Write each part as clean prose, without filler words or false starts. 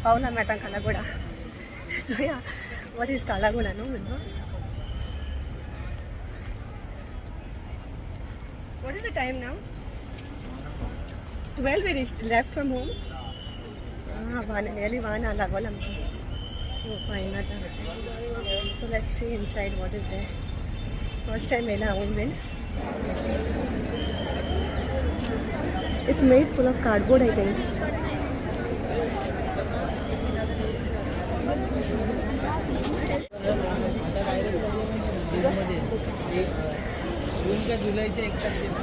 पावला आमी आतां कालाघोडा. चोया what is Kala Ghoda न्हू म्हणून. What is the time now? 12. We left from home. 1, nearly 1 लागोल आमकां येवपा आतां. So let's see inside what is there. First time येयला हांवूय बीन. It's made full of cardboard, I think. जूनमध्ये एक जून का जुलैच्या 1 तारखेला.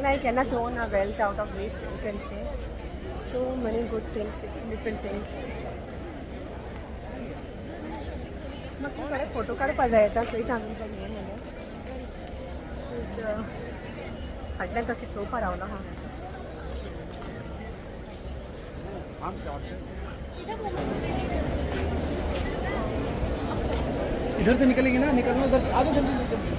Like केन्ना चोवना wealth out of waste, you can say. So many good things, different different things. म्हाका बरे फोटो काडपा जाय आतां. चोयता आमी हें म्हणल्यार फाटल्यान तो चोवपा रावलो आहा. इधर से निकलेंगे ना, निकलना उधर. आ जाओ जल्दी जल्दी.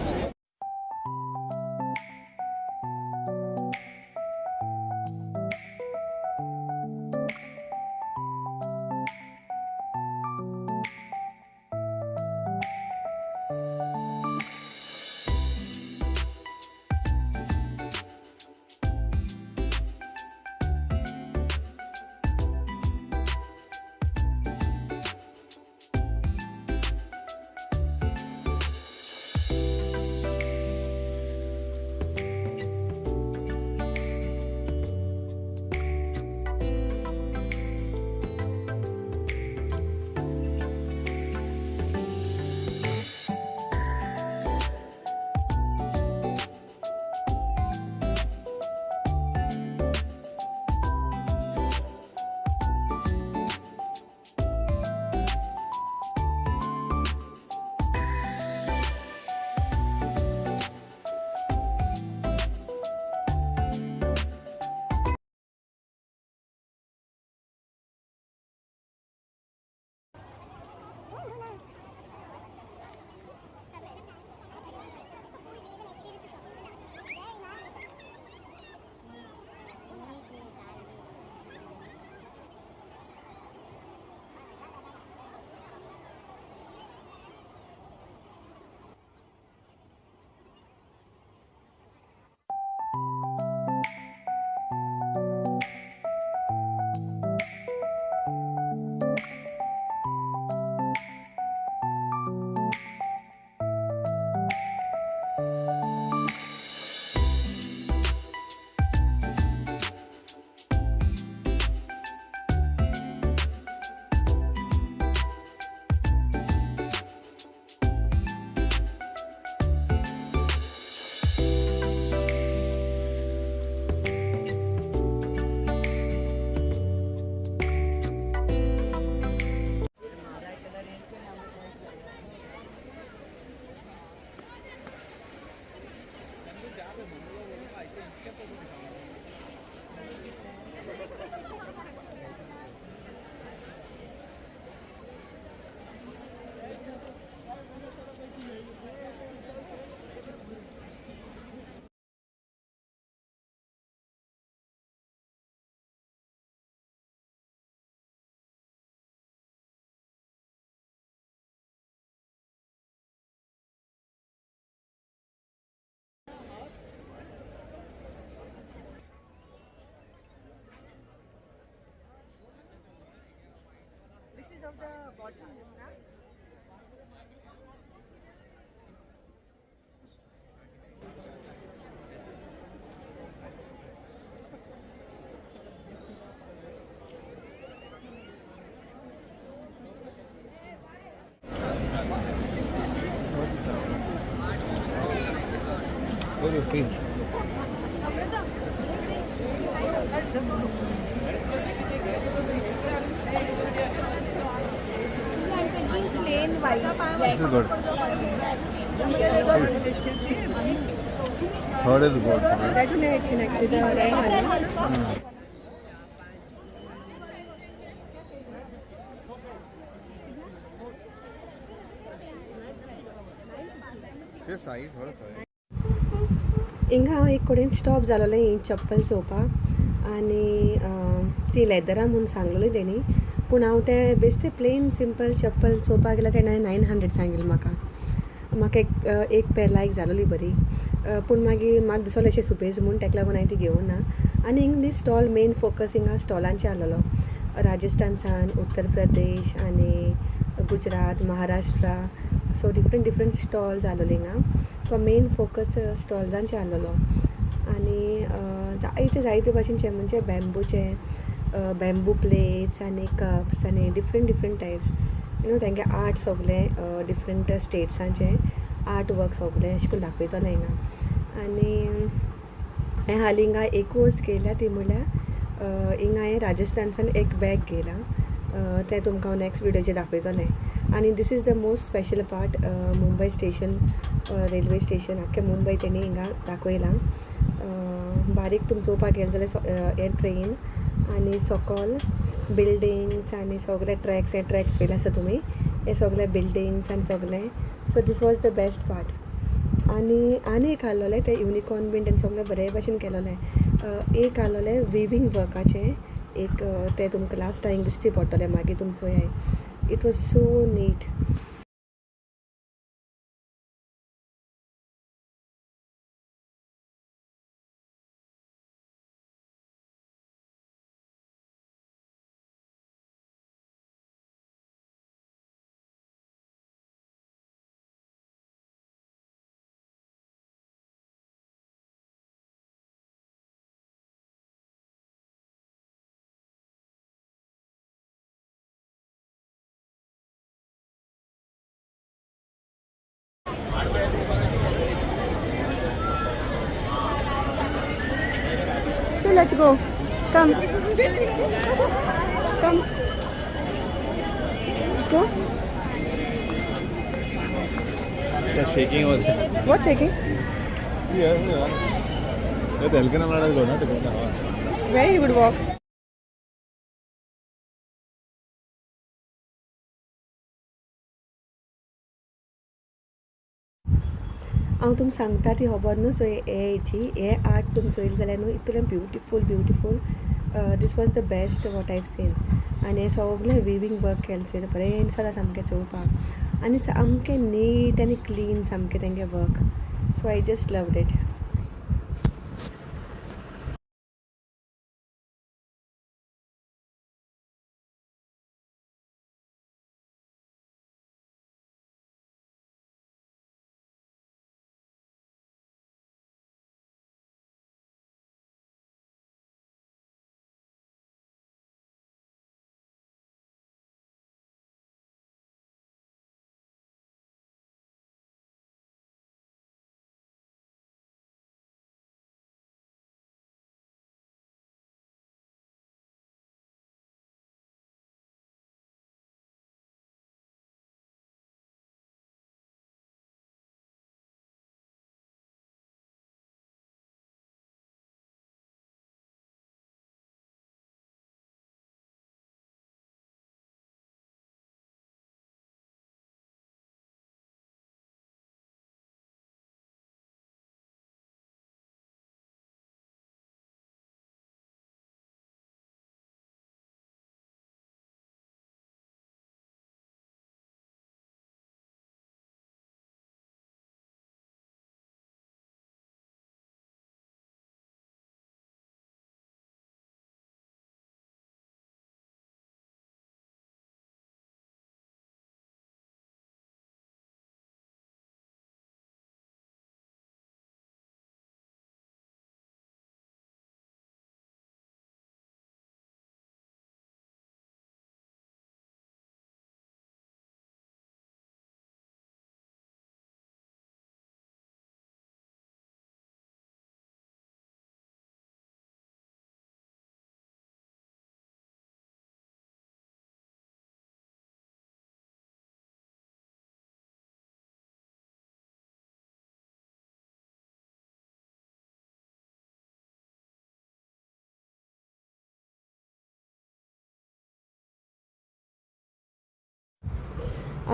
This is of the bottom, na? 450. Plain white. This is good. Third is good. That one I seen actually, the red one. Say size, थोडं size. हिंगा हांव एक कडेन स्टॉप जालोलें ही चप्पल चोवपाक आनी ती लेदरां म्हूण सांगलेली तेणी, पूण हांव तें बेश्टें प्लेन सिंपल चप्पल चोवपाक गेल्यार तेणें 900 सांगिल्लें म्हाका. म्हाका एक पेर लायक जालोली बरी, पूण मागीर म्हाका दिसोलें अशें सुबेज म्हूण, तेका लागून हांवें ती घेवना. आनी हिंग न्ही स्टॉल मेन फोकस हिंगा स्टॉलांचेर आसलेलो, राजस्थानसान, उत्तर प्रदेश आनी Gujarat, Maharashtra, so different different stalls आसलेले हिंगा. तो मेन फोकस स्टॉल्सांचेर आसलेलो. आनी जायते जायते भाशेनचे, म्हणजे बॅम्बूचे, बॅम्बू प्लेट्स आनी कप्स आनी different different types, you know, तेंगे आर्ट सगलें, डिफरंट स्टेट्सांचे आर्ट वर्क सगलें अशें करून दाखयतलें हिंगा. आनी हांवें हालीं हिंगा एक वस्त घेयल्या, ती म्हणल्यार हिंगा हांवें राजस्थानसान एक बॅग घेयलां, तें तुमकां हांव नॅक्स्ट विडियोचेर दाखयतलें. आनी this is the most special part, Mumbai station, railway station आख्खे मुंबय तेणी हिंगा दाखयलां. बारीक तुमी चोवपाक गेले जाल्यार हें ट्रेन आनी सोकोल बिल्डींग्स आनी सगळे ट्रॅक्स, हे ट्रॅक्स पयले आसा तुमी, हे सगळे बिल्डींग्स आनी सगळे. So this was the best part. आनी आनी एक आहलोलें तें युनिकॉर्न बीन तेणें सगळें बरे भाशेन केलोलें. एक आहलोलें विवींग वर्काचें एक, तें तुमकां लास्ट टायम दिश्टी पडटलें मागीर तुमी चोयाय. It was so neat. So let's go. Come. Come. Let's go. Yeah, shaking over there. What shaking? Yeah, yeah. Yeah, the हल्के ना लड़ा दो ना तो Where you would walk? हांव तुमकां सांगता ती खबर न्हू चोय, हे हेची हे आर्ट तुमी चोयलें जाल्यार न्हू इतलें beautiful beautiful. This was the best what I've seen. आनी हें सगलें विवींग वर्क केलें चोयलें, बरें दिसता सामकें चोवपाक आनी सामकें नीट आनी क्लीन सामकें तेंगे work. So I just loved it.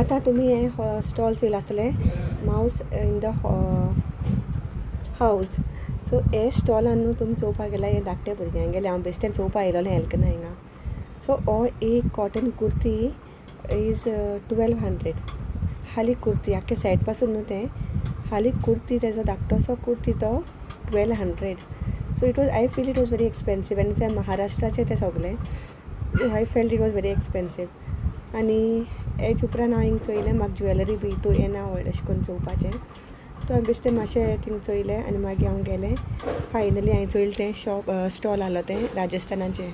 आतां तुमी हें स्टॉल चोयलां आसतलें, mouse in the house. So हे स्टॉलान न्हू तुमी चोवपाक गेल्यार हें धाकट्या भुरग्यांक गेलें हांव बेश्टें चोवपाक येयलोलें हेल्कना हिंगा. सो हो एक कॉटन कुर्ती is 1200. हाली कुर्ती आख्खे सेट पासून न्हू तें, हाली कुर्ती तेजो धाकटोसो कुर्ती तो 1200. So it was, I feel it was very expensive. आनी ते महाराष्ट्राचे ते सगळे, I felt it was very expensive. आनी हेज उपरांत हांव हिंग चोयलें, म्हाका ज्वेलरी बी हितू येना व्हड अशें करून चोवपाचें. तो हांवें बेश्टें मातशें थिंग चोयलें आनी मागीर हांव गेलें. फायनली हांवें चोयलें तें शॉप स्टॉल आहलो तें राजस्थानाचें.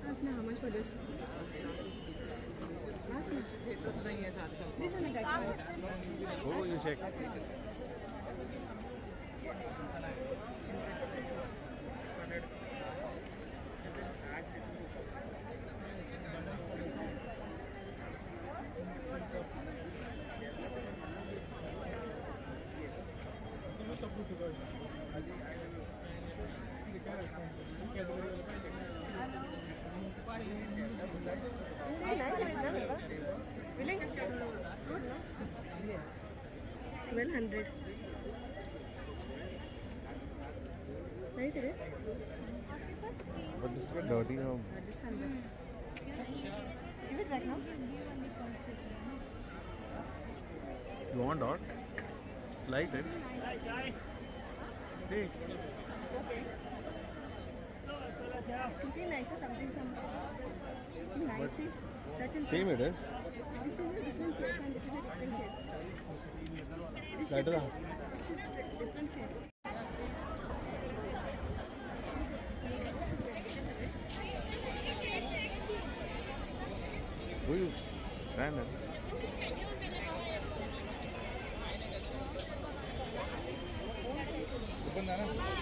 Ask now how much for this? Ask now. This one I got. Oh, you check. See, nice it is, na, Baba? Really? Good, no? 1200. Nice it is. But this got dirty now. Rajasthan. Give it back now. You want dot? Light it. See. Okay. It's looking like something from nice. That's in Same it is. This is a different shape and this is a different shape. This Lighter. shape is, this is different shape. Who you stand there? Open that.